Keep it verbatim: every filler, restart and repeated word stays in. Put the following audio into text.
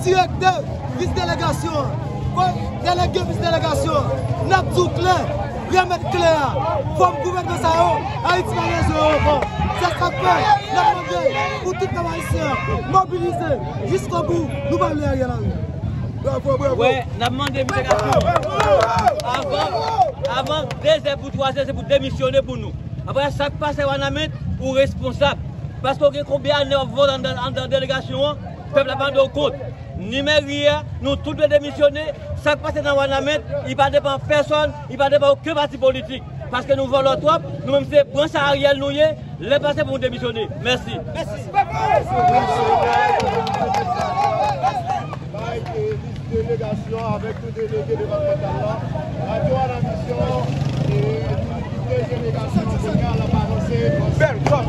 Direktè, vis delegasyon an, kon delege vis delegasyon an, n ap di w klè, remèt klè a, fòm gouvènman sa yo, Ayiti pa bezwen yo ankò. Se sa k fè n ap mande pou tout pèp ayisyen an mobilize jiskobou, nou pa vle Ariel Henry. Bravo, bravo. Wè, n ap mande misye Gaston, avan, avan de zè pou twa zè, se pou demisyone pou nou. Apre sa k pase Wanament, ou responsab. Paske w gen konbyen ane w ap vote anndan, anndan delegasyon an, pèp la pa mande w kont. Ni meri a, nou tout dwe demisyone. Sa k pase nan Wanament, li pa depann pèsòn, li pa depann okenn pati politik. Paske nou vòlò twòp, nou menm se branch Ariel nou ye, lè pase pou nou demisyone. Mèsi. Bay, eh, vis delegasyon avèk tout delege depatmantal la. Radyo a la misyon, eh, nou kite delegasyon an kounye a, l ap avanse. Bèl kòb.